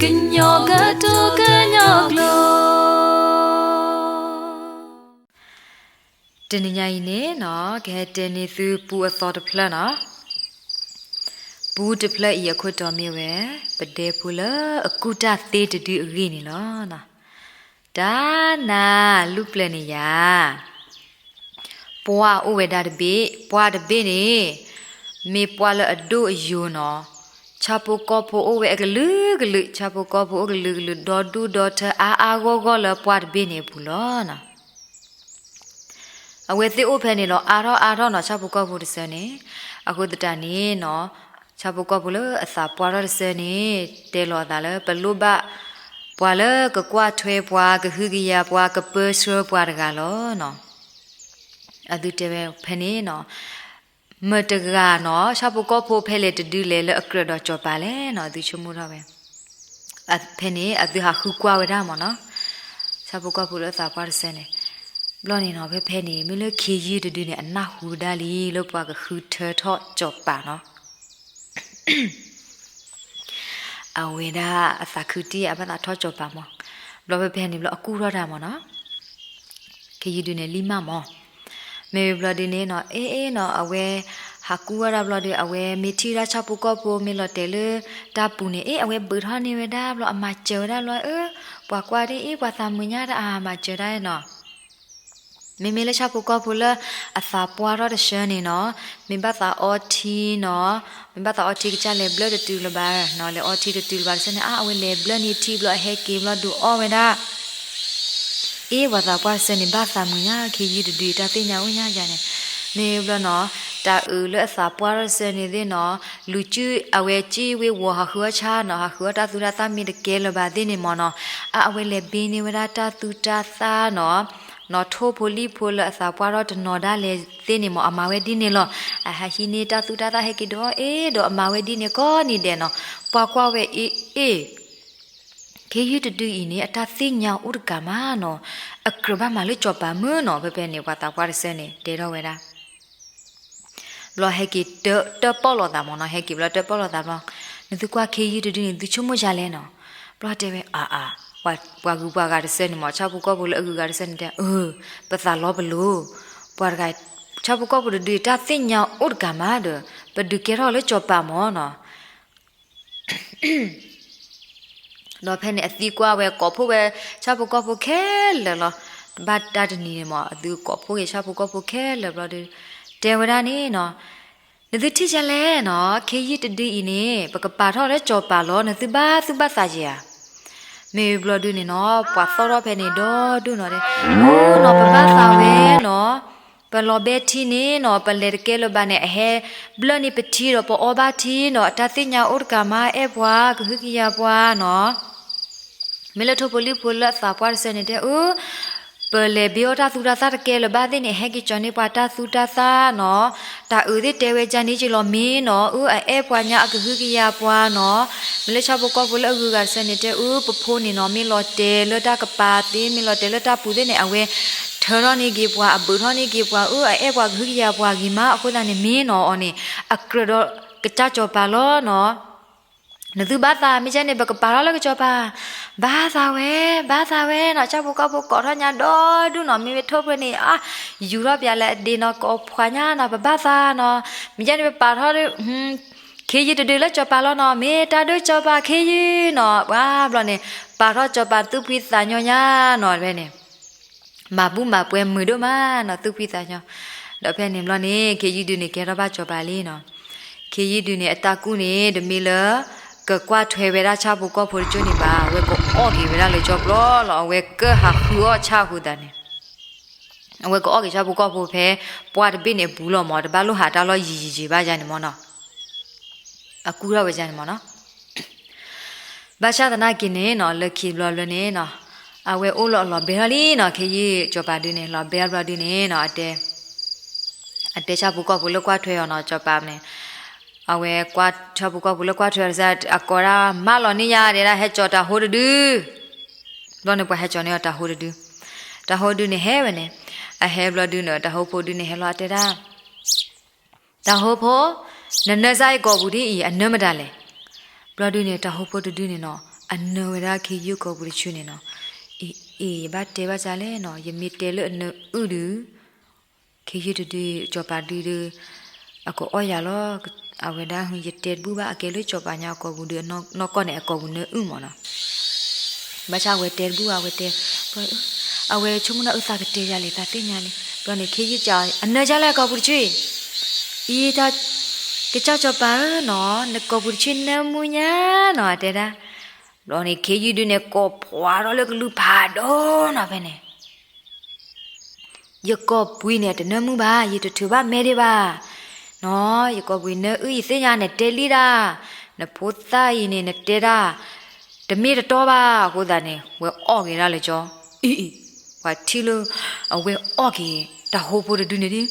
ကညီကတိၤကညီကျိာ်. တနံၤညါအံၤန့ၣ်နီၤ ကဟဲတဲန့ၢ်သုပူအသီတဖျၢၣ်နီၤ. ပူတဖျၢၣ်အံၤအခိၣ်တီမ့ၢ်ဝဲ ပဒဲဖိလၢအကူၣ်တၢ်သ့တဒုအဂ့ၢ်န့ၣ်လီၤ. တၢ်နၤလူၢ်ပျၢၤန့ၣ်ယၤ ပှၢ်အိၣ်ဝဲဒၣ်တဘ့ၣ်, ပှၢ်တဘ့ၣ်န့ၣ် မ့ၢ်ပှၢ်လၢအဒိၣ်အယိာ်နီၤ, ဆၣ်ဖိကီၢ်ဖိအိၣ်ဝဲအကလုာ်ကလုာ်, ဆၣ်ဖိကီၢ်ဖိအိၣ်ကလုာ်ကလုာ် ဒီဒူၣ်ဒီထၢ အါအါဂီၢ်ဂီၢ်လၢပှၢ်တဘ့ၣ်န့ၣ်အပူၤလီၤ. အဝဲသ့ၣ်အိၣ်ဖဲန့ၣ်လီၤ အါထီၣ်အါထီၣ်နီၤ ဆၣ်ဖိကီၢ်ဖိတစၢန့ၣ်. အဃိသတးန့ၣ်နီၤ ဆၣ်ဖိကီၢ်ဖိလၢအသးပှၢ်ထီၣ်တစၢန့ၣ် တဲလီၤအသးလၢ ပလိၣ်ဘၣ်ပှၤလၢကကွၢ်ထွဲပှၤ ကဟုကယာ်ပှၤ ကပၢဆှၢပှၤတဂၤလီၤနီၤ. အသုတဲဝဲဖဲန့ၣ်နီၤ မတဂၤနီၤ ဆၣ်ဖိကီၢ်ဖိဖဲလဲၣ်တဒုလဲၣ်လၢအကြၢးဒီးစီၤပၤလဲၣ်နီၤ အသုဆိကမိၣ်ထီၣ်ဝဲ. ဖဲန့ၣ် အသုဟးဃုကွၢ်ဝဲဒၣ်မ့ၢ်နီၤ ဆၣ်ဖိကီၢ်ဖိလၢအသးပှၢ်တစၢန့ၣ်. ဘျီန့ၣ်နီၤ ဖဲဖဲန့ၣ် မ့ၢ်လၢခ့ယုၢ်တဒုန့ၣ် အနၢ်ဟူဝဲဒၣ်လံ လၢပှၤကဃုထၢထီၣ်စီၤပၤနီၤ. အဝဲဒၣ်အသးခုတံၢ် အဘၣ်သးထီၣ်စီၤပၤမ့ၢ်. ဘျီဖဲဖဲန့ၣ်ဘျီအကူၣ်ထီၣ်တၢ်မ့ၢ်နီၤ ခ့ယုၢ်ဒုန့ၣ် လံၢ်မၢ်မ့ၢ်. မ့ၢ်ဘျီဒုန့ၣ်နီၤ အ့ၣ်နီၤ အဝဲဟးကူၣ်ဝဲဒၣ်ဘျီဒု အဝဲမ့ၢ်ထံၣ်ဝဲဒၣ်ဆၣ်ဖိကီၢ်ဖိ မ့ၢ်လီၤတဲာ်လၢတၢ်ပူၤန့ၣ် အ့ၣ် အဝဲဘုးထီၣ်န့ၢ်ဝဲဒၣ်ဘျီ အမၤစၢၤဝဲဒၣ်ဘျီ အၢ ပှၤကွၢ်ဒ်အံၤ ပှၤသးမုာ်ညါတၢ် အမၤစၢၤတၢ်နီၤ. မ့မ့ၢ်လၢဆၣ်ဖိကီၢ်ဖိလၢအသးပှၢ်ထီၣ်တစၢန့ၣ်နီၤ မ့ၢ်ဘၣ်သးအီထံနီၤ, မ့ၢ်ဘၣ်သးအီထံကစၢ်လဲၤဘျၢၣ်တတုၤလၢၤဘၣ်နီၤ, လဲၤအီထံတတုၤလၢၤဘၣ်တစၢန့ၣ် အါ အဝဲလဲၤဘျၢၣ်န့ၢ်ထံဘျီ အဟဲက့ၤဘျီဒုးအီၣ်ဝဲဒၣ်. အ့ၣ် ပှၤသးပှၢ်တစၢန့ၣ် ဘၣ်သးမုာ်ညါ ခ့ယုၢ်တဒု တၢ်သ့ၣ်ညါအိၣ်ညါယၤန့ၣ်. မ့ၢ်ဘျီနီၤ တၢ်အုးလၢအသးပှၢ်ထီၣ်တစၢန့ၣ်သ့ၣ်နီၤ လူၤစု အဝဲစံၣ်ဝ့ၤဝီၤ ဟးဃုအီၣ်ဆၣ်နီၤ, ဟးဃုအီၣ်တၢ်သူတၢ်သၣ်မ့ၢ်တကဲလၢၤဘၣ်သ့ၣ်န့ၣ်မ့ၢ်နီၤ, အါ အဝဲလဲၤဘ့န့ၢ်ဝဲဒၣ်တၢ်သူတၢ်သၣ်နီၤ, နီၤထိၣ်ဖိလံၣ်ဖိလၢအသးပှၢ်ထီၣ်တနီၤဒၣ်လဲာ်သ့ၣ်န့ၣ်မ့ၢ် အမၤဝဲဒ်န့ၣ်လီၤ. အဟးဟံးန့ၢ်တၢ်သူတၢ်သၣ် ဟဲက့ၤဒုးအီၣ်အ့ၣ်ဒီး အမၤဝဲဒ်န့ၣ်ကိးနံၤဒဲးနီၤ. ပှၤကွၢ်ဝဲအ့ၣ်အ့ၣ် ခ့ယုၢ်တဒုအံၤန့ၣ် အတၢ်သ့ၣ်ညါအိၣ်တကးမးနီၤ, အကြၢးဘၣ်မၤလၢစီၤပၤမုၢ်နီၤ. ဖဲဖဲန့ၣ် ပှၤသးပှၢ်တစၢန့ၣ် တဲထီၣ်ဝဲဒၣ် ဘျီဟဲက့ၤတၢၣ်ပီၣ်လိာ်သးမ့ၢ်နီၤ, ဟဲက့ၤဘျီတၢၣ်ပီၣ်လိာ်သးဘျီ, နသုကွၢ်ခ့ယုၢ်တဒုန့ၣ် နသုဆိကမိၣ်ယၤလဲၣ်နီၤ. ဘျီတဲဝဲ အါအါ, ပှၤဂုၤပှၤဂၤတစၢန့ၣ်မ့ၢ် ဆၣ်ဖိကီၢ်ဖိလၢအဂုၤအဂၤတစၢန့ၣ်တဲ အၢ ပသးလီပလိာ်, ပှၤတဂၤ ဆၣ်ဖိကီၢ်ဖိတဒု တၢ်သ့ၣ်ညါအိၣ်တကးမးဒီး ပဒုးကဲထီၣ်လၢစီၤပၤမ့ၢ်နီၤ. ဒီးဖဲန့ၣ်အသံကွၢ်ဝဲ ကိးဖှိၣ်ဝဲ ဆၣ်ဖိကီၢ်ဖိခဲလၢာ်လီၤ. တဘၣ်တၢ်တနံၤန့ၣ်မ့ၢ် အသုကိးဖှိၣ်က့ၤဆၣ်ဖိကီၢ်ဖိခဲလၢာ်ဘျီဒီး တဲဝဲဒၣ်န့ၣ်နီၤ, နသုထံၣ်ယၤလဲၣ်နီၤ, ခ့ယုၢ်တဒုအံၤန့ၣ် ပကပာ်ထီၣ်လၢစီၤပၤလီၤ, နသုဘၣ်သူၣ်ဘၣ်သးယဲဧါ. မ့ၢ်ဘျီဒုန့ၣ်နီၤ ပှၤသီၣ်ထီၣ်ဖဲန့ၣ်ဒီဒူၣ်နီၤ, အၢနီၤ ပဘၣ်သးဝဲနီၤ, ပလီၤဘဲထံန့ၣ်နီၤ ပလဲၤတကဲလၢၤဘၣ်န့ၣ် အဟဲဘျၢၣ်န့ၢ်ပထံဒီး ပအီဘၣ်ထံနီၤ, အတၢ်သ့ၣ်ညါအိၣ်တကးမး အဲၣ်ပှၤ ကဟုကယာ်ပှၤနီၤ. မ့ၢ်လၢထိၣ်ဖိလံၣ်ဖိလၢအသးပှၢ်တစၢန့ၣ်တဲ အၢ ပလဲၤဘ့အီၣ်တၢ်သူတၢ်သၣ်တကဲလၢၤဘၣ်သ့ၣ်န့ၣ် ဟဲက့ၤကၠီၤန့ၢ်ပှၤတၢ်သူတၢ်သၣ်နီၤ, တၢ်အုးသ့ၣ်တဲဝဲကန့ၣ်က့ၤလီၤမ့ၢ်နီၤ, အၢ အအဲၣ်ပှၤညါ အကဟုကယာ်ပှၤနီၤ. မ့ၢ်လၢဆၣ်ဖိကီၢ်ဖိလၢအဂုၤအဂၤတစၢန့ၣ်တဲ အၢ ပဖိန့ၣ်နီၤ မ့ၢ်လီၤတဲာ်လၢတၢ်ကပၤသ့ မ့ၢ်လီၤတဲာ်လၢတၢ်ပူၤသ့ၣ်န့ၣ် အဝဲထၢထီၣ်န့ၢ်က့ၤပှၤ အဘုးထီၣ်န့ၢ်က့ၤပှၤ အၢ အအဲၣ်ပှၤကဟုကယာ်ပှၤဂ့ၤမး အဃိသတးန့ၣ် မ့ၢ်နီၤအီၤန့ၣ် အကြၢးဒီးကစၢ်စီၤပၤလီၤနီၤ. နသုဘၣ်သး မ့ၢ်ကဲန့ၣ် ပကပာ်ထီၣ်လၢကစီၤပၤ, ဘၣ်သးဝဲ ဘၣ်သးဝဲနီၤ. ဆၣ်ဖိကီၢ်ဖိကိးထီၣ်ညါဒီဒူၣ်နီၤ, မ့မ့ၢ်ထိၣ်ဖိန့ၣ် အါ ယူၤထီၣ်ပၠးလၢအဒ့နီၤ ကိးဖှၤညါနီၤ ပဘၣ်သးနီၤ. မ့ၢ်ကဲန့ၣ် ပပာ်ထီၣ် ခ့ယုၢ်တဒုလၢစီၤပၤလီၤနီၤ, မ့ၢ်တၢ်ဒုးစီၤပၤခ့ယုၢ်နီၤ. ဘၣ်ဘျီန့ၣ် ပာ်ထီၣ်စီၤပၤသူၣ်ဖှံသးညီညါနီၤ ဖဲန့ၣ် မၤဘူၣ်မၤပှဲၤမုာ်ဒိၣ်မးနီၤ သူၣ်ဖှံသးညီ. ဒီးဖဲန့ၣ်ဘျီန့ၣ် ခ့ယုၢ်ဒုန့ၣ် ကဲထီၣ်ဘၣ်စီၤပၤလံနီၤ. ခ့ယုၢ်ဒုန့ၣ် အတၢ်ကူၣ်န့ၣ် တမ့ၢ်လၢ ကကွၢ်ထွဲဝဲဒၣ်ဆၣ်ဖိကီၢ်ဖိတကၠိန့ၣ်ဘၣ်, အဝဲကအီၣ်က့ၤဝဲဒၣ်လၢကၠီပျီလီၤ. အဝဲကဟးဃုအီၣ်ဆၣ်အဃိသတးန့ၣ် အဝဲကအီၣ်က့ၤဆၣ်ဖိကီၢ်ဖိဖဲ ပှၢ်တဘ့ၣ်န့ၣ်အပူၤလီၤမ့ၢ်, တဘၣ်လိၣ်ဟးတၢ်လီၢ်ယံာ်ယံာ်ယံာ်ဘၣ်ယၤန့ၣ်မ့ၢ်နီၤ. အကူၣ်ထီၣ်ဝဲယၤန့ၣ်မ့ၢ်နီၤ. ဘၣ်ဆၣ်သနာ်က့န့ၣ်နီၤ လၢခံဘျီဘျီန့ၣ်နီၤ အဝဲအိၣ်လီၤလီၤဘဲထီၣ်လံနီၤ, ခ့ယုၢ်စီၤပၤဒုန့ၣ် လီၤဘဲထီၣ်ဘျီဒုန့ၣ်နီၤ အတဲ အတဲဆၣ်ဖိကီၢ်ဖိလၢကွၢ်ထွဲအီၤနီၤ စီၤပၤန့ၣ် အဝဲကွၢ်ဆၣ်ဖိကီၢ်ဖိလၢကွၢ်ထွဲအီၤတစဲး အကိးဒၣ်မၢလီၤန့ၢ်ယၤဒဲဒၣ် ဟဲကၠီၤတၤဟိတဒု. ဘျီန့ၣ်ပှၤဟဲကၠီၤန့ၢ်အီၤတၤဟိတဒု. တၤဟိဒုန့ၣ်ဟဲဝဲန့ၣ်, အဟဲဘျီဒုန့ၣ် တၤဟိဖိဒုန့ၣ်ဟဲလီၤအတဲဒၣ် တၤဟိဖိ, နနၢစၢ်ယကိာ်ပူၤဒ်အံၤ အနၢမတၤလဲၣ်. ဘျီဒုန့ၣ် တၤဟိဖိတဒုန့ၣ်နီၤ အနၢဝဲဒၣ်ခ့ယုၢ်ကိာ်ပူၤတဆူန့ၣ်နီၤ. အ့ အ့ ယဘၣ်တဲဘၣ်စၢ်လဲၣ်နီၤ, ယမ့ၢ်တဲလၢအနၢအုၣ်ဒုး ခ့ယုၢ်တဒု စီၤပၤဒုဒု အကအီၣ်ယၤလီၤ. အဝဲဒၣ် ယတဲတဘူၣ်ဘၣ် အကဲလၢစီၤပၤညါအကိာ်ပူၤဒု နီၢ်ကီၢ်န့ၣ် အကိာ်ပူၤနၢအုၣ်မးနီၤ. ဘၣ်ဆၣ်အဝဲတဲတဘူၣ်ဘၣ် အဝဲတဲ, အဝဲဆိကမိၣ်ဒၣ်အုၣ်သးကတဲယၤလဲၣ် သးသ့ၣ်ညါလံ. ဘျီန့ၣ် ခ့ယုၢ်ကး အနၢယၤလဲၣ်ကိာ်ပူၤတဆူအံၤ, အံၤတၢ် ကစၢ်စီၤပၤဧၢနီၤ, နကိာ်ပူၤတဆူနၢမူညါနီၤ တဲဒၣ်. ဘျီန့ၣ် ခ့ယုၢ်ဒုန့ၣ် ကိးဖှိၣ်ထီၣ်လၢကလုၢ်ဖးဒိၣ်နီၤဖဲန့ၣ် ယကိာ်ပူၤန့ၣ် တနၢမူဘၣ်, ယတထုးဘၣ်မဲဒံးဘၣ်နီၤ. ယကိာ်ပူၤနၢအုၣ် ယသ့ၣ်ညါ နတဲလံဒၣ်, နဖိသၣ်အံၤန့ၣ် နတဲဒၣ် တမ့ၢ်တတီဘၣ်. အဃိသတးန့ၣ် ဝဲအီၣ်က့ၤဒၣ်လၢကၠီ, အံၤ အံၤ ပှၤထံၣ်လၢ အဝဲအီၣ်က့ၤ တၢ်ဟိဖိတဒုန့ၣ်ဒ်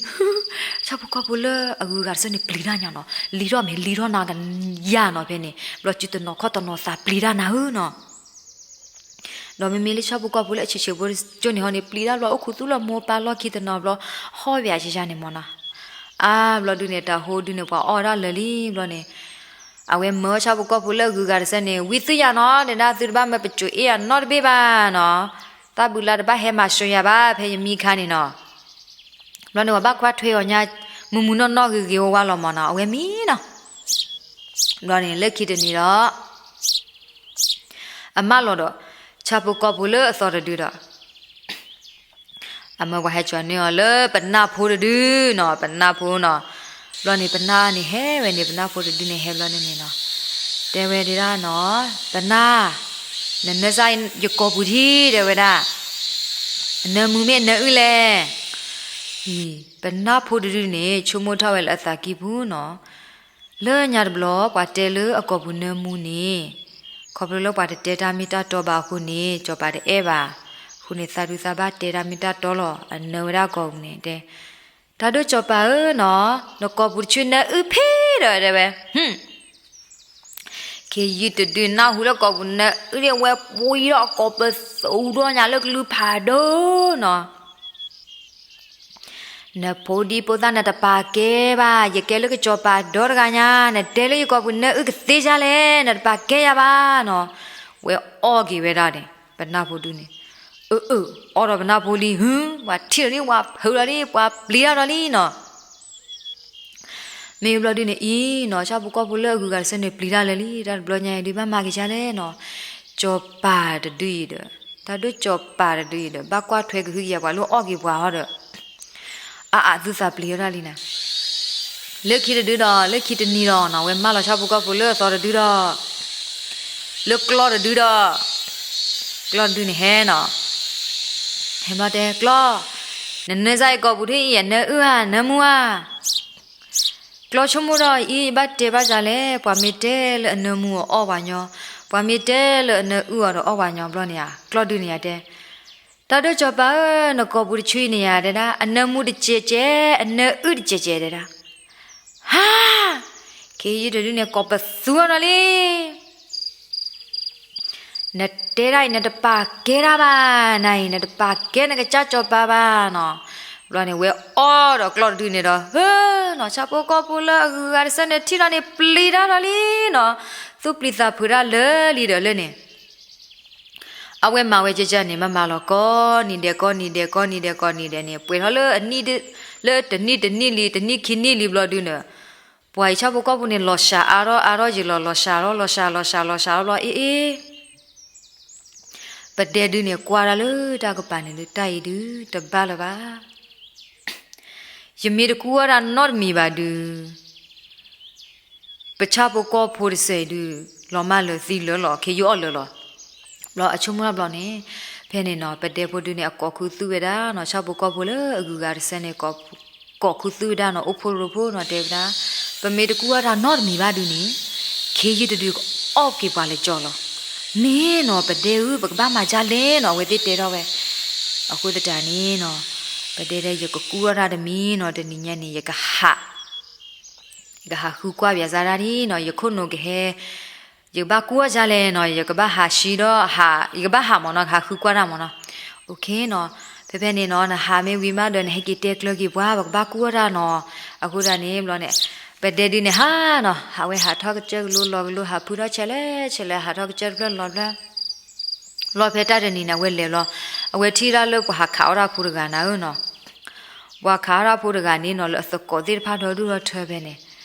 ဆၣ်ဖိကီၢ်ဖိလၢအဂုၤအဂၤတဆၢန့ၣ် ပျံၤတၢ်ညါနီၤ, လံၤထီၣ်မဲာ်လံၤထီၣ်နၤကယၤနီၤဖဲန့ၣ်, ဘျီစုတနီၤခီၣ်တနီၤသးပျံၤတၢ်နၤဧၢနီၤ. ဒီးမ့မ့ၢ်လၢဆၣ်ဖိကီၢ်ဖိလၢအဆံးဆံးဖိကၠိန့ၣ်ဟီန့ၣ် ပျံၤတၢ်ဘျီ အိၣ်ခူသူၣ်လီၤမိၢ်ပၢ်လီၢ်ခံတနီၤဘျီ ဟီၣ်ဝဲယၤယၤန့ၣ်မ့ၢ်နီၤ. အါ ဘျီဒုန့ၣ် တၢ်ဟိဒုန့ၣ် ပှၤအီၣ်ဝဲဒၣ်လၢာ်လံဘျီန့ၣ်, အဝဲမၢဆၣ်ဖိကီၢ်ဖိလၢအဂုၤအဂၤတဆၢန့ၣ် ဝံသုယၤနီၤ, တဲဒၣ်သုတဘၣ်မၢပစိၤအ့ၣ်ယၤနီတဘ့ၣ်ဘၣ်နီၤ, တၢ်ဘုလါတဘၣ်ဟဲမၤစၢၤယၤဘၣ် ဖဲယမံခါန့ၣ်နီၤ. ဘျီန့ၣ် ပှၤဘၣ်ကွၢ်ထွဲအီၤညါ မုၢ်မုၢ်နီၢ်နီၢ်ဂ့ၤဂ့ၤဝါဝါလီၤမ့ၢ်နီၤ, အဝဲမံနီၤ. ဘျီန့ၣ် လၢခံတနံၤဒီး အမၢလီၤဒီး ဆၣ်ဖိကီၢ်ဖိလၢအသီတဒုဒီး အမၢပှၤဟဲကၠီၤန့ၢ်အီၤလၢပနၢ်ဖိတဒုနီၤ, ပနၢ်ဖိနီၤ. ဘျီန့ၣ် ပနၢ်န့ၣ်ဟဲဝဲန့ၣ်, ပနၢ်ဖိတဒုန့ၣ်ဟဲဘျီန့ၣ်န့ၣ်နီၤ, တဲဝဲဒၣ်နီၤ, ပနၢ်, နနၢစၢ်ယကိာ်ပူၤထံ တဲဝဲဒၣ်, နၢမူမ့ၢ်နၢအုၣ်လဲၣ်. အံၤ ပနၢ်ဖိတဒုန့ၣ် ဆိကမိၣ်ထီၣ်ဝဲလၢအသးကံၢ်ပူၤနီၤ, လၢညါတဘျီ ပှၤတဲလၢအကိာ်ပူၤနၢမူန့ၣ် ခီဖျိလၢပှၤတတဲတၢ်မ့ၢ်တၢ်တီဘၣ်အဃိန့ၣ် စီၤပၤတအဲၣ်ဘၣ်. အဃိန့ၣ် သးဒုသးဘၣ်တဲတၢ်မ့ၢ်တၢ်တီလီၤ. အနၢဝဲဒၣ်ကိာ်ပူၤန့ၣ် တဲ, တၢ်ဒိၣ်စီၤပၤဧၢနီၤ, နကိာ်ပူၤတဆူနၢအုၣ်ဖဲဒီး တဲဝဲ, ခ့ယုၢ်တဒုနၢ်ဟူလၢကိာ်ပူၤနၢအုၣ်န့ၣ် ဝဲပှံၤထီၣ်အကိာ်ပသူဒီးညါလၢကလုၢ်ဖးဒိၣ်နီၤ. နဖိဒံဖိသၣ်နတပာ်ကဲဘၣ်, ယကဲလၢကစီၤပၤဒီတဂၤညါ, နတဲလၢယကိာ်ပူၤနၢအုၣ်ကသ့ဒ်လဲၣ်, နတပာ်ကဲယၤဘၣ်နီၤ. ဝဲအီၣ်က့ၤဝဲဒၣ်န့ၣ် ပနၢ်ဖိဒုန့ၣ်, အၢ အၢ အီၣ်ဒီးပနၢ်ဖိလံ, ဟူ ပှၤထံၣ်ဒီးလံ, ပှၤဖုးဒီးလံ, ပှၤပျံၤတၢ်ဒီးလံနီၤ. မ့ၢ်ဘျီဒုန့ၣ်အံၤနီၤ, ဆၣ်ဖိကီၢ်ဖိလၢအဂုၤအဂၤတဆၢန့ၣ် ပျံၤတၢ်လၢာ်လံ, တၢ်တဘျီညါအံၤဒုး ဘၣ်မၤက့ၤဒ်လဲၣ်နီၤ. စီၤပၤတဒုအံၤဒီး, တၢ်ဒိၣ်စီၤပၤတဒုအံၤဒီး ဘၣ်ကွၢ်ထွဲကဟုကယာ်ပှၤလၢအီၣ်က့ၤပှၤဟီဒီး အါအါသုသးပျံၤဝဲဒၣ်လံနၤ. လၢခံတဒုဒီး လၢခံတနံၤဒီးနီၤ, ဝဲမၢလီၤဆၣ်ဖိကီၢ်ဖိလၢအသီတဒုဒီး, လၢကျီၢ်တဒုဒီး, ကျီၢ်တဒုန့ၣ်ဟဲနီၤ, ဟဲဘျီတဲ ကျီၢ်, နနၢစၢ်ယကိာ်ပူၤထံအံၤ အနၢအုၣ်ဧါ, နၢမူဧါ. ကျီၢ်ဆိကမိၣ်ဒီး အံၤ ယဘၣ်တဲဘၣ်စၢ်လဲၣ်, ပှၤမ့ၢ်တဲလၢအနၢမူအီၣ်ပှၤညီ, ပှၤမ့ၢ်တဲလၢအနၢအုၣ်အီၤဒီးအီၣ်ပှၤညီဘျီန့ၣ်ဧါ. ကျီၢ်ဒုန့ၣ်ယတဲ, တၢ်ဒိၣ်စီၤပၤဧၢ, နကိာ်ပူၤတဆူအံၤန့ၣ်ယါ တဲဒၣ်, အနၢမူတစဲးစဲး, အနၢအုၣ်တစဲးစဲး တဲဒၣ်. ဟါ, ခ့ယုၢ်တဒုန့ၣ် ကိးပသူအီၤဒီးလံ. နတဲဒၣ်အံၤ နတပာ်ကဲတၢ်ဘၣ်, နၤအံၤ နတပာ်ကဲနကစၢ်စီၤပၤဘၣ်နီၤ. ဘျီန့ၣ် ဝဲအီၣ်ဒီးကျီၢ်တဒုန့ၣ်ဒီး ဟၢနီၤ, ဆၣ်ဖိကီၢ်ဖိလၢအဂုၤအဂၤတဆၢန့ၣ် ထံၣ်လီၤန့ၣ် ပျံၤတၢ်ဒီးလံနီၤ, သူၣ်ပျံၤသးဖုးတၢ်လၢာ်လံဒီးလၢန့ၣ် အဝဲမၤဝဲကၠၢကၠၢန့ၣ် မၤမၤလီၤ ကိးနံၤဒဲး ကိးနံၤဒဲး ကိးနံၤဒဲး ကိးနံၤဒဲးန့ၣ် ပှဲၤထီၣ်လၢအနံၣ်, လၢတနံၣ်တနံၣ်လံ တနံၣ်ခံနံၣ်လံဘျီဒုန့ၣ်, ပှၤအံၤဆၣ်ဖိကီၢ်ဖိန့ၣ် လီၤစှၤအါထီၣ်အါထီၣ်ယံာ်လီၤ, လီၤစှၤထီၣ် လီၤစှၤ လီၤစှၤထီၣ်ဘျီ အ့ အ့ ပဒဲဒုန့ၣ် ကွၢ်တၢ်လၢတၢ်ကပၤန့ၣ်ဒု တၢ်အံၤဒု တဘၣ်လၢၤဘၣ်. ယမ့ၢ်တကူၣ်အီၣ်တၢ်နီတမံၤဘၣ်ဒု ပဆၣ်ဖိကီၢ်ဖိတစဲးအံၤဒု လီၤမၢ်လၢာ်သံလၢာ်လီၤ ခ့ယုၢ်အီၣ်လၢာ်လီၤ. ဘျီအဆိကမိၣ်တဘျီန့ၣ် ဖဲန့ၣ်နီၤ ပဒဲဖိဒုန့ၣ် အကိးခူသူၣ်ဝဲဒၣ်နီၤ ဆၣ်ဖိကီၢ်ဖိလၢအဂုၤအဂၤတဆၢန့ၣ် ကိးခူသူၣ်ဝဲဒၣ်နီၤ အိၣ်ဖှိၣ်ရိဖှိၣ်နီၤ တဲဝဲဒၣ် ပမ့ၢ်တကူၣ်အီၣ်တၢ်နီတမံၤဘၣ်ဒုန့ၣ် ခ့ယုၢ်တဒုကအီၣ်က့ၤပှၤလၢာ်ကၠီလီၤ. မ့ၢ်နီၤ ပဒဲဧၢ ပကဘၣ်မၤဒ်လဲၣ်နီၤ အဝဲသ့ၣ်တဲထီၣ်ဝဲ. အဃိသတးန့ၣ်နီၤ ပဒဲဒဲ ယကကူၣ်အီၣ်တၢ်တမံၤနီၤ တနံၤညါန့ၣ် ယကဟး ယကဟးဃုကွၢ်ပၠးစၢ်ဒၣ်န့ၣ်နီၤ ယခိၣ်နူာ်ကဟဲ ယကဘၣ်ကူၣ်အီၣ်ဒ်လဲၣ်နီၤ ယကဘၣ်ဟးဆှံဒီး ယကဘၣ်ဟးမ့ၢ်နီၤ ဟးဃုကွၢ်တၢ်မ့ၢ်နီၤ. နီၤ ဖဲဖဲန့ၣ်နီၤ နဟးမ့ၢ်ဝံၤမးဒီး နဟဲက့ၤတဲကျၢၤက့ၤပှၤ ပကဘၣ်ကူၣ်အီၣ်တၢ်နီၤ. အဃိသတးန့ၣ် ဘျီန့ၣ် ပဒဲဒုန့ၣ်ဟးနီၤ, အဝဲဟးထီၣ်ကစၢၢ်ကလိလီၤကလိ ဟးဖုထီၣ်ဆဲးလဲဆဲးလဲ ဟးထီၣ်ကစၢၢ်တဖျၢၣ်လီၤတဖျၢၣ်, လီၤဖဲတၢ်တနံၤန့ၣ် အဝဲလဲၤလီၤ, အဝဲထံၣ်ဒၣ်လၢပှၤဟးခးအီၣ်တၢ်ဖိတဂၤနၤဧၢနီၤ, ပှၤခးအီၣ်တၢ်ဖိတဂၤန့ၣ်နီၤ လၢအသကိးသ့ၣ်တဖၣ်ဒီဒူၣ်ဒီထၢဖဲန့ၣ်,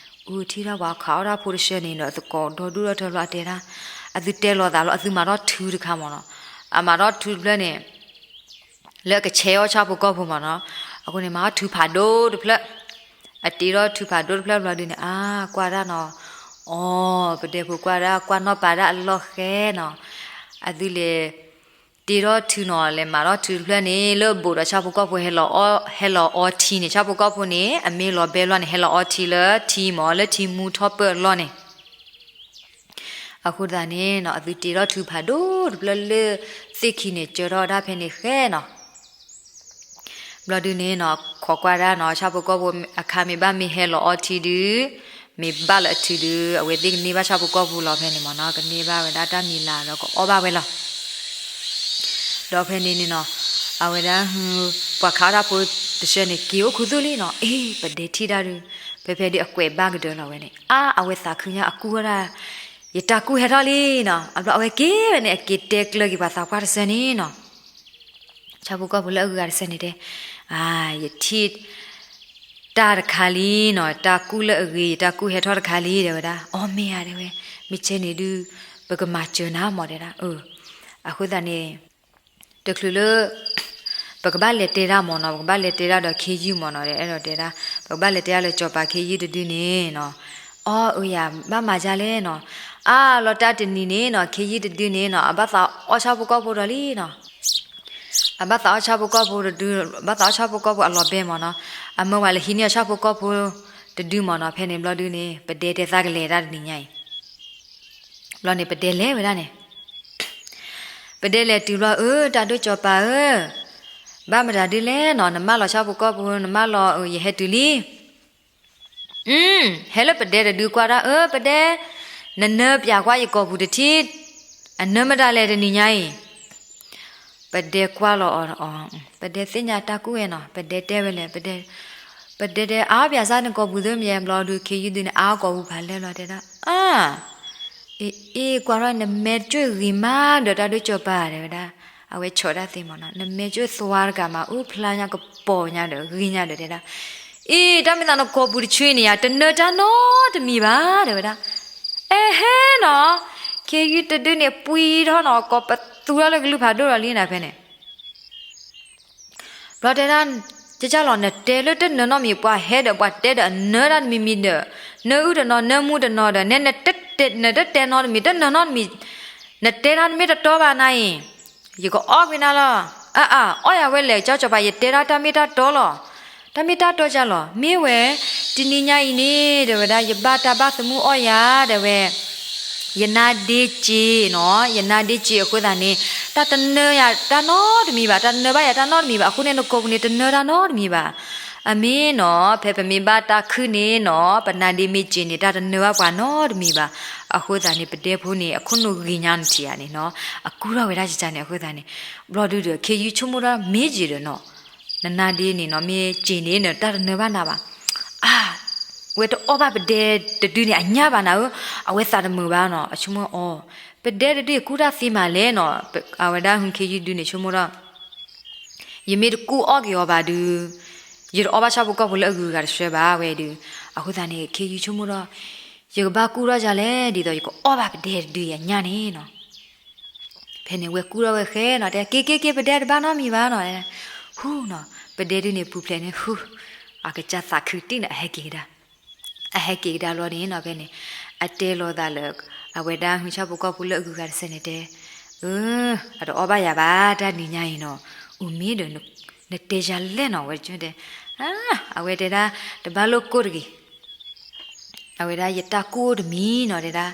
အထံၣ်ဒၣ်ပှၤခးအီၣ်တၢ်ဖိတဆၢန့ၣ်ဒီး အသကိးဒီဒူၣ်ဒီထၢဘျီအတဲဒၣ်, အသုတဲလိာ်သးလီၤ အသုမၤထီၣ်ထုတခါမ့ၢ်နီၤ, အမၤထီၣ်ထုတဖျၢၣ်န့ၣ် လၢအကဆဲးအီၣ်ဆၣ်ဖိကီၢ်ဖိမ့ၢ်နီၤ, အဃိန့ၣ် မၤထီၣ်ထုဖးဒိၣ်တဖျၢၣ်, အတ့ထီၣ်ထုဖးဒိၣ်တဖျၢၣ်ဘျီဒုန့ၣ် အါ ကွၢ်ဒၣ်နီၤ, အီ ပဒဲဖိကွၢ်ဒၣ် ကွၢ်နီၣ်ပာ်ဒၣ်အလီၢ်ဃဲနီၤ, အသုလဲၤတ့ထီၣ်ထုနီၤ လဲၤမၤထီၣ်ထုတဖျၢၣ်န့ၣ် လၢဘူးဒီးဆၣ်ဖိကီၢ်ဖိ ဟဲလီၤအီထံန့ၣ် ဆၣ်ဖိကီၢ်ဖိန့ၣ် အမ့ၢ်လီၤဘဲလီၢ်န့ၣ် ဟဲလီၤအီထံလၢထံမ့ၢ် လၢထံမူထီၣ်ပၢၢ်အလီၢ်န့ၣ် အဃိသတးန့ၣ်နီၤ အသုတ့ထီၣ်ထုဖးဒိၣ်တဖျၢၣ်လၢသ့ၣ်ခံန့ၣ် ကၢထီၣ်ဝဲဒၣ်ဖဲန့ၣ်ဃဲနီၤ, ဘျီဒုန့ၣ်နီၤ ခိးကွၢ်ဒၣ်နီၤ ဆၣ်ဖိကီၢ်ဖိ အခါမ့ၢ်ဘၣ်မ့ၢ်ဟဲလီၤအီထံဒု, မ့ၢ်ဘၣ်လၢအထုဒု အဝဲသ့ၣ်ကန့ၢ်ဘၣ်ဆၣ်ဖိကီၢ်ဖိလီၤဖဲန့ၣ်မ့ၢ်နီၤ, ကန့ၢ်ဘၣ်ဝဲဒၣ်တၢ်မံၤလၤဒီး ကအီၣ်ဘၣ်ဝဲလီၤ ဒီးဖဲန့ၣ်န့ၣ်နီၤ အဝဲဒၣ် ပှၤခးအီၣ်တၢ်ဖိတဆၢန့ၣ် က့ၤအိၣ်ခူသူၣ်လံနီၤ, အ့ ပဒဲထံၣ်ဒၣ်ဒု, ဖဲဖဲဒုအကွဲးဘၣ်ကဒၢလီၤဝဲန့ၣ် အါ အဝဲသးခုညါ အကူၣ်ဝဲဒၣ်, ယတၢ်ကူၣ်ဟဲထီၣ်လံနီၤ, အဘျီအဝဲက့ၤဝဲန့ၣ် အက့ၤတဲကျၢၤက့ၤပှၤသးပှၢ်တဆၢန့ၣ်နီၤ ဆၣ်ဖိကီၢ်ဖိလၢအဂုၤအဂၤတဆၢန့ၣ်တဲ, အါ ယထံၣ်တၢ်တခါလံနီၤ, တၢ်ကူၣ်လၢအဂ့ၤ ယတၢ်ကူၣ်ဟဲထီၣ်တခါလံ တဲဝဲဒၣ်, အီ မ့ၢ်ဧါ တဲဝဲ, မ့ၢ်ကဲန့ၣ်ဒု ပကမၤစၢၤနၤမ့ၢ်တဲဒၣ်, အဃိသတးန့ၣ် တချုးလၢ ပကဘၣ်လဲၤတဲဒၣ်မ့ၢ်နီၤ, ပကဘၣ်လဲၤတဲဒၣ်ဒီးခ့ယုၢ်မ့ၢ်နီၤ, အဲၣ်ဒိးတဲဒၣ် ပကဘၣ်လဲၤတဲဒၣ်လၢစီၤပၤခ့ယုၢ်တဒုန့ၣ်နီၤ, အီ အၢယၤ ဘၣ်မၤဒ်လဲၣ်နီၤ, အါ လီၤတၢ်တနံၤန့ၣ်နီၤ ခ့ယုၢ်တဒုန့ၣ်နီၤ အဘၣ်သးအီၣ်ဆၣ်ဖိကီၢ်ဖိဒီးလံနီၤ, အဘၣ်သးအီၣ်ဆၣ်ဖိကီၢ်ဖိတဒု, ဘၣ်သးအီၣ်ဆၣ်ဖိကီၢ်ဖိအလီၤဘဲမ့ၢ်နီၤ, အမၢဝဲလၢဟံးန့ၢ်အီၣ်ဆၣ်ဖိကီၢ်ဖိတဒုမ့ၢ်နီၤ, ဖဲန့ၣ်ဘျီဒုန့ၣ် ပဒဲတဲသးကလဲၤတၢ်တနံၤညါအံၤ ဘျီန့ၣ် ပဒဲလဲၤဝဲဒၣ်န့ၣ်, ပဒဲလဲၤတုၤဘျီ အၢ တၢ်ဒိၣ်စီၤပၤဧၢ, ဘၣ်မတၤဒုလဲၣ်နီၤ, နမၢလီၤဆၣ်ဖိကီၢ်ဖိ နမၢလီၤ ယဟဲတုၤလံ, ဟဲလၢပဒဲတဒုကွၢ်ဒၣ် အၢ ပဒဲ, နနၢပၠးကွၢ်ယကိာ်ပူၤတထံၣ်, အနၢမတၤလဲၣ်တနံၤညါအံၤ ပဒဲကွၢ်လီၤအီၤ, ပဒဲသ့ၣ်ညါတၢ်ကူၣ်ဝဲနီၤ, ပဒဲတဲဝဲလဲၣ်, ပဒဲတဲ အါ ပၠးစၢ်နကိာ်ပူၤသ့မ့ၢ် ဘျီဒု ခ့ယုၢ်ဒုန့ၣ် အါကိာ်ပူၤဖးလဲၢ်လီၤတဲဒၣ်, အါ အ့ အ့ ကွၢ်ထီၣ် နမဲာ်ကွၢ်ဂ့ၤမးဒီးတၢ်ဒိၣ်စီၤပၤတဲဝဲဒၣ်, အဝဲဆီးတၢ်သ့မ့ၢ်နီၤ, နမဲာ်ကွၢ်သွါတကးမး အိၣ်ဖျါညါကပီၤညါဒီးဂ့ၤညါဒီးတဲဒၣ်, အ့ တၢ်မ့ၢ်သးနကိာ်ပူၤတဆံန့ၣ်ယၤ တနၢတၢ်နီတမံၤဘၣ်တဲဝဲဒၣ်, အဲဟဲနီၤ, ခ့ယုၢ်တဒုန့ၣ် ပှံထီၣ်နီၤ ကိးပသူထီၣ်လၢကလုၢ်ဖးဒိၣ်လီၤလံနၤဖဲန့ၣ် ဘျီတဲဒၣ်, ကကၢ်လီၤ နတဲလၢတနၢနီတမံၤ ပှၤဟဲဒီးပှၤတဲဒီး အနၢတၢ်တမံၤမံၤဒီး, နၢအုၣ်တနီၤ နၢမူတနီၤဒီး နဲနတတဲနီတမံၤ တနၢနီတမံၤ တတဲနီတမ့ၢ်တတီဘၣ်နၤအံၤ, ယကအီၣ်ကွံာ်နၤလီၤ, အအါ အီၣ်ယၤဝဲလဲၣ် ကၠီစီၤပၤ ယတဲဒၣ်တၢ်မ့ၢ်တၢ်တီလီၤ, တၢ်မ့ၢ်တၢ်တီကၢ်လီၤ မ့ၢ်ဝဲ, တနံၤညါအံၤန့ၣ် တဲဝဲဒၣ် ယဘၣ်တၢ်ဘၣ်သမူအီၣ်ယၤ တဲဝဲ ယနါဒ့စ့နီၤ, ယနါဒ့စ့အဃိသတးန့ၣ်, တၢ်တနၢယၤတၢ်နီတမံၤဘၣ်, တၢ်နၢဘၣ်ယၤတၢ်နီတမံၤဘၣ်, အဃိန့ၣ် နကိာ်ပူၤန့ၣ် တနၢတၢ်နီတမံၤဘၣ်. အမ့ၢ်နီၤ, ဖဲပမ့ၢ်ဘၣ်တၢ်ခုၣ်န့ၣ်နီၤ, ပနါဒ့မ့ၢ်စ့န့ၣ် တၢ်တနၢဘၣ်ပှၤနီတမံၤဘၣ်. အဃိသတးန့ၣ် ပဒဲဖိန့ၣ် အခိၣ်နူာ်ဂ့ၤညါနထံၣ်ဧါန့ၣ်နီၤ, အကူၣ်ထီၣ်ဝဲဒၣ်ကကန့ၣ် အဃိသတးန့ၣ်, ဘျီဒုဒီး ခ့ယုၢ်ဆိကမိၣ်ဒီး မ့ၢ်က့ၤဒီးနီၤ နနါဒ့န့ၣ်နီၤ မ့ၢ်စ့န့ၣ် နတၢ်တနၢဘၣ်နၤဘၣ်. အါ, ဝဲတအီၣ်ဘၣ်ပဒဲတဒုန့ၣ် အညၣ်ဘၣ်နၤဧၢ, အဝဲသးတမုာ်ဘၣ်နီၤ, အဆိကမိၣ်အီၤ, ပဒဲတဒုအံၤကူၣ်တၢ်သ့မးလဲၣ်နီၤ, အဝဲဒၣ်ဟူခ့ယုၢ်ဒုန့ၣ် ဆိကမိၣ်ဒီး, ယမ့ၢ်တကူၣ်အီၣ်က့ၤအီၤဘၣ်ဒု, ယတအီၣ်ဘၣ်ဆၣ်ဖိကီၢ်ဖိလၢအဂုၤအဂၤတဆၢဘၣ်ဝဲဒု, အဃိသတးန့ၣ် ခ့ယုၢ်ဆိကမိၣ်ဒီး, ယကဘၣ်ကူၣ်ထီၣ်ဒ်လဲၣ် ဒ်သိးယကအီၣ်ဘၣ်ပဒဲတဒုအံၤအညၣ်န့ၣ်နီၤ ဖဲန့ၣ် ဝဲကူၣ်ထီၣ်ဝဲဃဲနီၤ, တဲ က့ၤ က့ၤ က့ၤ ပဒဲတဘၣ်နီတမံၤဘၣ်နီၤ, ဟူနီၤ, ပဒဲဒုန့ၣ် ပူၤဖျဲးန့ၣ် ဟူ, အကစၢ်သးခုတံၢ်န့ၣ် အဟဲက့ၤကဒါ, အဟဲက့ၤကဒါဘျီန့ၣ်နီၤ ဖဲန့ၣ်, အတဲလိာ်သးလၢ, အဝဲဒၣ်ဟူဆၣ်ဖိကီၢ်ဖိလၢအဂုၤအဂၤတဆၢန့ၣ်တဲ, အ, အတအီၣ်ဘၣ်ယၤဘၣ် တၢ်နံၤညါအံၤနီၤ, အိၣ်မ့ၢ်ဒီး, နတဲယၤလဲၣ်နီၤ ဝဲတကၠိတဲ, အဝဲတဲဒၣ်, တဘၣ်လိၣ်ကိၢ်တဂ့ၤ အဝဲဒၣ်ယတၢ်ကူၣ်အိၣ်တမံၤနီၤ တဲဒၣ်,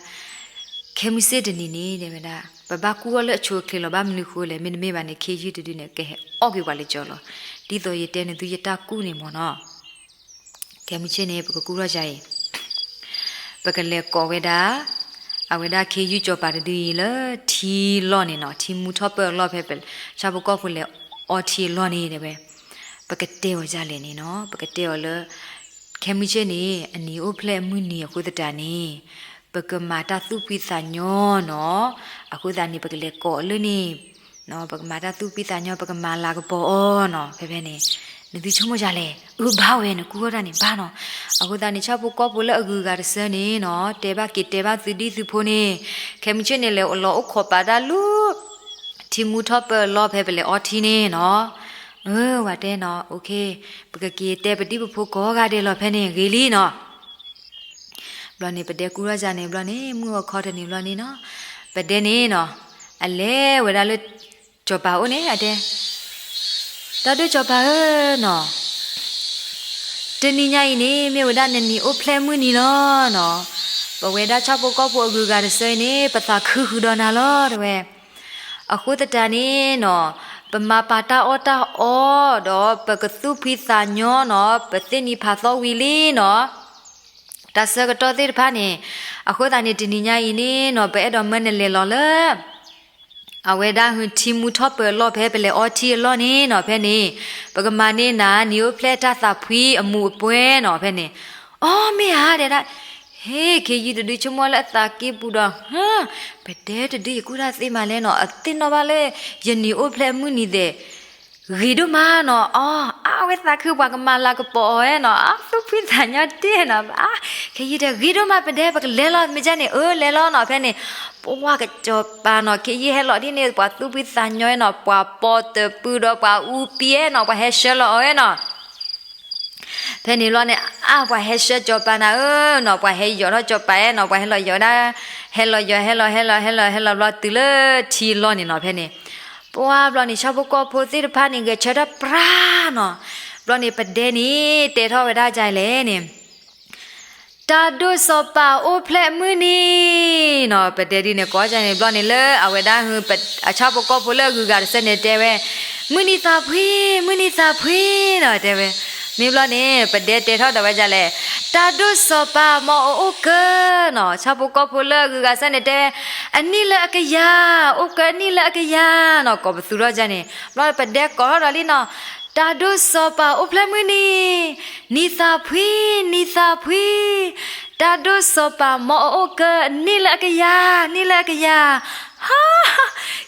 ခဲမုၢ်ဆ့ၣ်တနံၤန့ၣ် တဲဝဲဒၣ်, ပဘၣ်ကူၣ်အီၣ်လၢအဆိအချ့လီၤ ဘၣ်မနုၤဃိလဲၣ် မ့တမ့ၢ်ဘၣ်န့ၣ် ခ့ယုၢ်တဒုန့ၣ် ကဟဲအီၣ်ကွံာ်ပှၤလၢကၠီလီၤ, ဒ်သိးယတဲနသုယတၢ်ကူၣ်န့ၣ်မ့ၢ်နီၤ, ခဲမုၢ်ဆ့ၣ်န့ၣ် ပကကူၣ်ထီၣ်ယၤအံၤ ပကလဲၤကိးဝဲဒၣ်, အဝဲဒၣ်ခ့ယုၢ်စီၤပၤတဒုအံၤလၢထံလီၢ်န့ၣ်နီၤ, ထံမူထီၣ်ပၢၢ်အလီၢ်ဖဲပ, ဆၣ်ဖိကီၢ်ဖိလဲၤအီထံအလီၢ်န့ၣ်တဲဝဲ, ပကတဲအီၤဒ်လဲၣ်န့ၣ်နီၤ, ပကတဲအီၤလၢ ခဲမုၢ်ဆ့ၣ်န့ၣ် အနံၤအိၣ်ဖျဲၣ်အမုၢ်နံၤအဃိသတးန့ၣ် ပကမၤတၢ်သူၣ်ဖှံသးညီနီၤ. အဃိသတးန့ၣ် ပကလဲၤကိးအီၤလၢန့ၣ်, ပကမၤတၢ်သူၣ်ဖှံသးညီ ပကမၤလၤကပီၤအီၤနီၤ. ဖဲဖဲန့ၣ် နသုဆိကမိၣ်ယၤလဲၣ်, အၢ ဘၣ်ဝဲ နကူၣ်ထီၣ်တၢ်န့ၣ်ဘၣ်နီၤ. အဃိသတးန့ၣ် ဆၣ်ဖိကီၢ်ဖိလၢအဂုၤအဂၤတဆၢန့ၣ်နီၤ တဲဘၣ်က့ၤတဲဘၣ်သုဒံၣ်သုဖိန့ၣ်, ခဲမုၢ်ဆ့ၣ်န့ၣ် လဲၤလီၤအိၣ်ခိးပာ်တၢ်လၢ ထံမူထီၣ်ပၢၢ်အလီၢ်ဖဲပလဲၤအီထံန့ၣ်နီၤ. အၢ ဝၤတဲနီၤ, အိၣ်ခ့, ပကက့ၤတဲပဒံၣ်ပဖိကိးဂၤဒဲးလီၤ. ဖဲန့ၣ်ဂ့ၤလံနီၤ. ဘျီန့ၣ် ပဒဲကူထီၣ်န့ၣ်ဘျီန့ၣ် မုၢ်ဂီၤခီတနံၤဘျီန့ၣ်နီၤ, ပဒဲန့ၣ်နီၤ အလဲၤဝဲဒၣ်လၢ စီၤပၤအိၣ်န့ၣ် အတဲ, တၢ်ဒိၣ်စီၤပၤဧၢနီၤ, တနံၤညါအံၤန့ၣ် မ့ၢ်ဝဲဒၣ်နနံၤအိၣ်ဖျဲၣ်မုၢ်နံၤလီၤနီၤ. ပဝဲဒၣ်ဆၣ်ဖိကီၢ်ဖိအဂုၤအဂၤတဆၢအံၤန့ၣ် ပသးခုဃုာ်ဒီးနၤလီၤ တဲဝဲ. အဃိသတးန့ၣ်နီၤ ပမၤပာ်တၢ်အီၣ်တၢ်အီဒီး ပကသူၣ်ဖှံသးညီနီၤ, ပသ့ၣ်နံၤဖးသီဝံၤလံနီၤ တၢ်ဆၢကတီၢ်သ့ၣ်တဖၣ်န့ၣ်. အဃိသတးန့ၣ် တနံၤညါအံၤန့ၣ်နီၤ ပအဲၣ်ဒိးမၢနလဲၤလီၤလၢ အဝဲဒၣ်ဟုထံမူထီၣ်ပၢၢ်အလီၢ်ဖဲပလဲၤအီထံအလီၢ်န့ၣ်နီၤ. ဖဲန့ၣ် ပကမၤန့ၢ်နၤ နံၤအိၣ်ဖျဲၣ်တၢ်သးဖှံအမူးအပွဲနီၤ. ဖဲန့ၣ် အီ မ့ၢ်ဧါ တဲဒၣ်. ဟ့ ခ့ယုၢ်တဒုဆိကမိၣ်လၢအသးကံၢ်ပူၤဒီး ဟ့ ပဒဲတဒု ယကူၣ်တၢ်သ့မးလဲၣ်နီၤ, အသ့ၣ်နီၣ်ဘၣ်လၢ ယနံၤအိၣ်ဖျဲၣ်မုၢ်နံၤသ့ၣ် ဂ့ၤဒိၣ်မးနီၤ. အီ အဝဲသးခု ပှၤကမၤလၤကပီၤအီၤနီၤ, အသူၣ်ဖှံသးညီတ့ၢ်နီၤ. ခ့ယုၢ်တဲ ဂ့ၤဒိၣ်မး ပဒဲ ပကလဲၤလီၤ မ့ၢ်ကန့ၣ် အၢ လဲၤလီၤနီၤ. ဖဲန့ၣ် ပှၤကစီၤပၤနီၤ ခ့ယုၢ်ဟဲလီၤဒ်န့ၣ် ပှၤသူၣ်ဖှံသးညီနီၤ, ပှၤပိာ်တပူၤဒီးပှၤအူပံၤနီၤ, ပှၤဟဲဆှၢလီၤအီၤနီၤ. ဖဲန့ၣ်ဘျီန့ၣ် အါ ပှၤဟဲဆှၢစီၤပၤနၤဧၢနီၤ, ပှၤဟဲယိးထီၣ်စီၤပၤနီၤ, ပှၤဟဲလီၤယိးဒၣ်, ဟဲလီၤယိး ဟဲလီၤ ဟဲလီၤ ဟဲလီၤ ဟဲလီၤဘျီတုၤလၢထံလီၢ်န့ၣ်နီၤ. ဖဲန့ၣ် ပှၤဘျီန့ၣ် ဆၣ်ဖိကီၢ်ဖိသ့ၣ်တဖၣ်န့ၣ် ဂဲၤဆၢထၢၣ်ပြးနီၤ. ဘျီန့ၣ် ပဒဲန့ၣ် တဲထီၣ်ဝဲဒၣ်ဒ်လဲၣ်န့ၣ် တၢ်ဒိၣ်စီၤပၤအိၣ်ဖျဲၣ်မုၢ်နံၤနီၤ. ပဒဲဒ်န့ၣ်ကိးဒ်န့ၣ် ဘျီန့ၣ်လၢအဝဲဒၣ်ဟု အဆၣ်ဖိကီၢ်ဖိလၢအဂုၤအဂၤတဆၢန့ၣ်တဲဝဲ, မုၢ်နံၤသးဖှံ, မုၢ်နံၤသးဖှံနီၤ တဲဝဲ. မ့ၢ်ဘျီန့ၣ် ပဒဲတဲထီၣ်ဒီးဝဲဒ်လဲၣ်, တၢ်ဒိၣ်စီၤပၤမ်အအိၣ်ကၢနီၤ. ဆၣ်ဖိကီၢ်ဖိလၢအဂုၤအဂၤတဆၢန့ၣ်တဲဝဲ, အနံၣ်လၢအကယၤ, အိၣ်ကၢအနံၣ်လၢအကယၤနီၤ. ကိးပသူထီၣ်ဒ်န့ၣ် ဘျီပဒဲကိးထီၣ်ဒီးလံနီၤ, တၢ်ဒိၣ်စီၤပၤအိၣ်ဖျဲၣ်မုၢ်နံၤ, နံၤသးဖှံ, နံၤသးဖှံ, တၢ်ဒိၣ်စီၤပၤမ်အအိၣ်ကၢ နံၣ်လၢအကယၤ, နံၣ်လၢအကယၤ. ဟါ,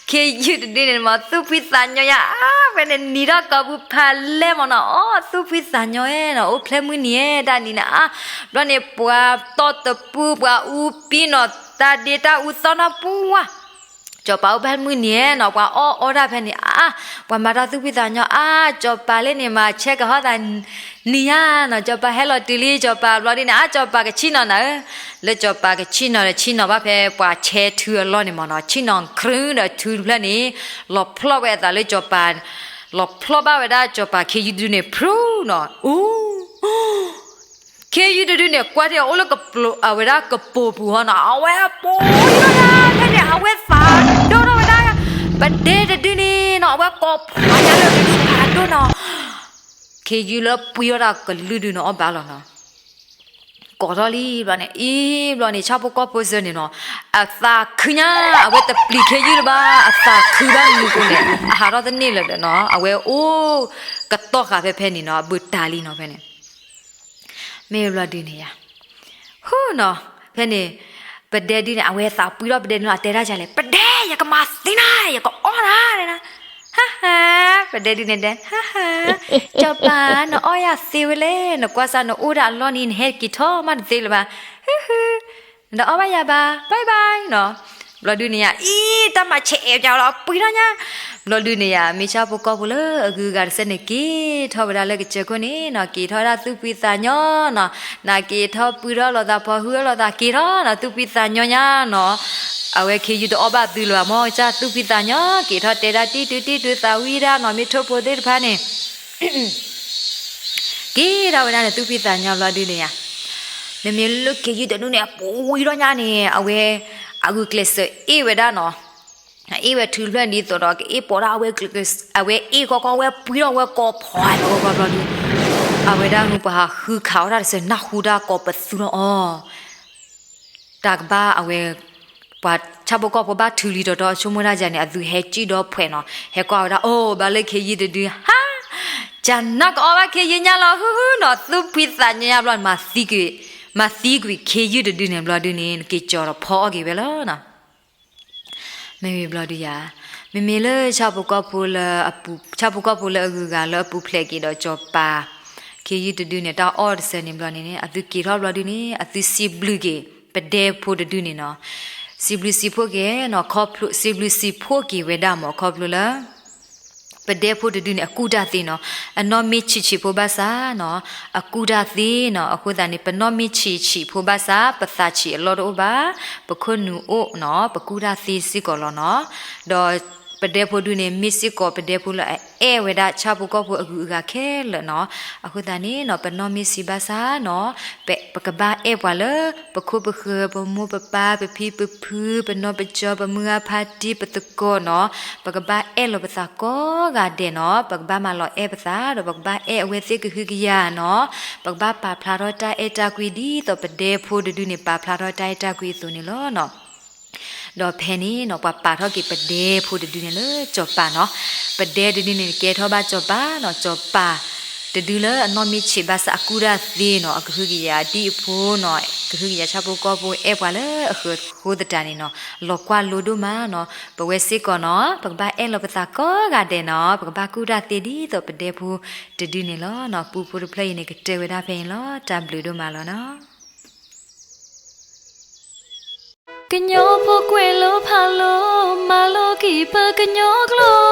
ခ့ယုၢ်တဒုန့ၣ်မး သူၣ်ဖှံသးညီယါအါ, ဖဲန့ၣ်နံၤထီၣ်ကိးပူၤဖးလဲၢ်မးနီၤ, အီ သူၣ်ဖှံသးညီနီၤ, အိၣ်ဖျဲၣ်မုၢ်နံၤဧဲ တၢ်နံၤန့ၣ်အါ. ဘျီန့ၣ် ပှၤတီၢ်တပူၤ ပှၤအူပံၤနီၤ, တၢ်ဒ့တၢ်အူသီနီၤ ပှၤ စီၤပၤအိၣ်ဖျဲၣ်မုၢ်နံၤဧဲနီၤ, ပှၤအီၣ်အီတၢ်ဖဲန့ၣ်အါ, ပှၤမၤတၢ်သူၣ်ဖှံသးညီအါ, စီၤပၤလၢန့ၣ်မၤဆဲးကဟီၣ်သးနံၤဧါနီၤ, စီၤပၤဟဲလီၤတုၤလံ စီၤပၤဘျီဒ်န့ၣ် အါ စီၤပၤကဆ့ၣ်နီၤနၤဧၢ, လၢစီၤပၤကဆ့ၣ်နီၤဒီးဆ့ၣ်နီၤဘၣ်ဖဲပှၤဆဲးထုအလီၢ်န့ၣ်မးနီၤ, ဆ့ၣ်နီၤခရုဒီးထုတဖျၢၣ်န့ၣ် လီၤဖျီၣ်ဝဲအသးလၢစီၤပၤ, လီၤဖျီၣ်ဘၣ်ဝဲဒၣ်စီၤပၤခ့ယုၢ်တဒုန့ၣ် ဖရူနီၤ, အိ ခ့ယုၢ်တဒုန့ၣ် ကွၢ်ထံၣ်အအိၣ်လၢကပိာ် အဝဲဒၣ်ကပိာ်ပူၤဟီနီၤ, အဝဲပိာ်ထီၣ်ဒၣ်ဖဲန့ၣ် အဝဲသးဒိၣ်ထီၣ်ဝဲဒၣ်, ပဒဲတဒုန့ၣ်နီၤ အဝဲကိးဖးယါလၢတဒုဖးဒိၣ်နီၤ, ခ့ယုၢ်လၢပှံၤထီၣ်တၢ်ကလုၢ်ဒုနီၤ အီၣ်ဘၣ်လီၤနီၤ, ကိးထီၣ်လံဘျီန့ၣ် အံၤဘျီန့ၣ် ဆၣ်ဖိကီၢ်ဖိစၢၤန့ၣ်နီၤ, အသးခုညါ, အဝဲတပျံၤခ့ယုၢ်လၢၤဘၣ်, အသးခုဘၣ်မနုၤဃိန့ၣ် အဟးထီၣ်တန့ၢ်လၢၤဒီးနီၤ, အဝဲအိၣ်ကတီၢ်ဃာ်ဖဲဖဲန့ၣ်နီၤ, အဘုးတၤလံနီၤဖဲန့ၣ် မ့ၢ်ဘျီဒုန့ၣ်ယါ, ဟူနီၤ, ဖဲန့ၣ် ပဒဲဒုန့ၣ် အဝဲသးပှံထီၣ်ပဒဲဒုနီၤ အတဲဒၣ်လဲၣ်, ပဒဲ ယကမၤသ့နၤ ယကအီၣ်နၤတဲဒၣ်, ဟါဟါ, ပဒဲဒုန့ၣ်တဲ ဟါဟါ, စီၤပၤ နအီၣ်ယၤသ့ဝဲလဲၣ်, နကွၢ်စၢ်နအိၣ်ဒၣ်အလီၢ်န့ၣ် နဟဲက့ၤထီၣ်မးတသ့လၢၤဘၣ်, ဟုဟု, နတအီၣ်ဘၣ်ယၤဘၣ်, bye bye နီၤ, ဘျီဒုန့ၣ်ယါ, အံၤ တၢ်မၤဆဲးအဲၣ်ယၤလီၤ ပှံထီၣ်ညါ, ဘျီဒုန့ၣ်ယါ မ့ၢ်ဆၣ်ဖိကီၢ်ဖိလၢအဂုၤအဂၤတဆၢန့ၣ် က့ၤထီၣ်ဝဲဒၣ်လၢကစၢၢ်ခိၣ်န့ၣ်နီၤ, က့ၤထီၣ်ဝဲဒၣ်သူၣ်ဖှံသးညီနီၤ, နက့ၤထီၣ်ပှံထီၣ်လိာ်သးဖီဟုအလိာ်သးက့ၤထီၣ်နီၤ, သူၣ်ဖှံသးညီညါနီၤ, အဝဲခ့ယုၢ်တအီၣ်ဘၣ်သုလၢၤဘၣ် မ့ၢ်ကစၢ်သူၣ်ဖှံသးညီ က့ၤထီၣ်တဲဒၣ်တံၢ်တုၤတံၢ်တုၤသးဝံၣ်ဒၣ်နီၤ, မ့ၢ်ထိၣ်ဖိသ့ၣ်တဖၣ်န့ၣ် က့ၤထီၣ်ဝဲဒၣ်န့ၣ် သူၣ်ဖှံသးညီဘျီဒုန့ၣ်ယါ, မ့မ့ၢ်လၢခ့ယုၢ်တဒုန့ၣ် အပူၤဝံၤထီၣ်ညါန့ၣ် အဝဲ အဂုာ်ကျဲးစၢးအ့ၣ်ဝဲဒၣ်နီၤ, အအ့ၣ်ဝဲထုးဖျၢၣ်ဒ်သိးဒီး ကအ့ၣ်ပိာ်ဒၣ်အဝဲ အဝဲအ့ၣ်ခီခီဝဲပှံထီၣ်ဝဲကိးဖီလီၤခီခီဘျီဒု, အဝဲဒၣ်မုၢ်ပှၤဟးဃုခးအီၣ်တၢ်တစၢၤ နၢ်ဟူတၢ်ကိးပသူထီၣ်အီၤ တၢ်ကဘၣ်အဝဲ ပှၤဆၣ်ဖိကီၢ်ဖိဘၣ်ထုးလံၤတီၤတီၤ ဆိကမိၣ်ဒၣ်ယၤန့ၣ် အသုဟဲစံၣ်ဒီဖှဲးနီၤ, ဟဲကွၢ်ဝဲဒၣ် အိၣ်ဘၣ်လၢခ့ယုၢ်တဒု ဟါ, ကနၣ်ကအီၣ်ဘၣ်ခ့ယုၢ်ညၣ်လီၤ ဟုဟုနီၤ သူၣ်ဖှံသးညီညၣ်ဘျီ မၤသံကွံာ်, မၤသံကွံာ်ခ့ယုၢ်တဒုန့ၣ်ဘျီဒုန့ၣ် နက့ၤကၠီၤဒီးဖီအီၣ်က့ၤဝဲလီၤနီၤ. မ့ၢ်ဝံၤဘျီဒုယၤ, မ့မ့ၢ်လၢဆၣ်ဖိကီၢ်ဖိလၢအပူၤ, ဆၣ်ဖိကီၢ်ဖိလၢအဂုၤအဂၤလၢအပူၤဖျဲးက့ၤဒီးကၠီၤပၤ ခ့ယုၢ်တဒုန့ၣ် တၢ်အီၣ်တဆၢန့ၣ်ဘျီန့ၣ် အသုက့ၤထီၣ်ဘျီဒုန့ၣ် အသုစံးဘျုးက့ၤ ပဒဲဖိတဒုန့ၣ်နီၤ. စံးဘျုးစံးဖှိၣ်က့ၤနီၤ ခီဖျိ စံးဘျုးစံးဖှိၣ်က့ၤဝဲဒၣ်မ့ၢ်ခီဖျိလၢ ပဒဲဖိတဒုန့ၣ် အကူၣ်တၢ်သ့နီၤ. အနီၢ်မ့ၢ်ဆံးဆံးဖိဘၣ်ဆၣ်နီၤ အကူၣ်တၢ်သ့နီၤ. အဃိသတးန့ၣ် ပနီၢ်မ့ၢ်ဆံးဆံးဖိဘၣ်ဆၣ် ပသးဆံးအလီၢ်တအိၣ်ဘၣ်, ပခိၣ်နူာ်အိၣ်နီၤ ပကူၣ်တၢ်သ့စ့ၢ်ကီးလီၤနီၤ. ဒီးပဒဲဖိဒုန့ၣ် မ့ၢ်စ့ၢ်ကီးပဒဲဖိလၢအအဲၣ်ဝဲဒၣ်ဆၣ်ဖိကီၢ်ဖိအဂုၤအဂၤခဲလၢာ်နီၤ. အဃိသတးန့ၣ်နီၤ ပနီၢ်မ့ၢ်ဆံးဘၣ်ဆၣ်နီၤ ပကဘၣ်အဲၣ်ပှၤလၢ ပခိၣ်ပဃၢၤ ပမိၢ်ပပၢ် ပဖံပဖု ပနီၢ်ပကၠီ ပမုၢ်ဂၢ်ဖါတံၢ် ပသကိးနီၤ. ပကဘၣ်အဲၣ်လီၤပသးကိးဂၤဒဲးနီၤ. ပကဘၣ်မၤလီၤအဲၣ်ပသး ဒီးပကဘၣ်အဲၣ်အဝဲသ့ၣ်ကဟုကယာ်နီၤ. ပကဘၣ်ပာ်ဖျါထီၣ်တၢ်အဲၣ်တၢ်ကွံဒ်သိးပဒဲဖိတဒုန့ၣ် ပာ်ဖျါထီၣ်တၢ်အဲၣ်တၢ်ကွံအသိးန့ၣ်လီၤနီၤ. ဒီးဖဲန့ၣ်နီၤ ပှၤပာ်ထီၣ်က့ၤပဒဲဖိတဒုန့ၣ်လၢကၠီၤပၤနီၤ. ပဒဲတဒုန့ၣ် ကဲထီၣ်ဘၣ်ကၠီၤပၤနီၤ. ကၠီၤပၤတဒုလၢအနီၢ်မ့ၢ်ဆံးဘၣ်ဆၣ်အကူၣ်တၢ်သ့နီၤ အကဟုကယာ်ဒ်အဖိနီၤ ကဟုကယာ်ဆၣ်ဖိကီၢ်ဖိအဲၣ်ပှၤလၢအဃၢၤဃိသတးန့ၣ်နီၤ လီၤကွၢ်လိဒိၣ်မးနီၤ. ပဝဲစ့ၢ်ကီးနီၤ ပကဘၣ်အဲၣ်လီၤပသးကိးဂၤဒဲးနီၤ. ပကဘၣ်ကူၣ်တၢ်သ့ဒ်သိးပဒဲဖိတဒုန့ၣ်လီၤနီၤ. ပူဖိတဖျၢၣ်အံၤန့ၣ် ကတၢၢ်ဝဲဒၣ်ဖဲအံၤလီၤ. တၢ်ဘျုးဒိၣ်မးလီၤနီၤ. ကညီဖိကွဲးလိဖးလိ မၤလိက့ၤပကညီကျိာ်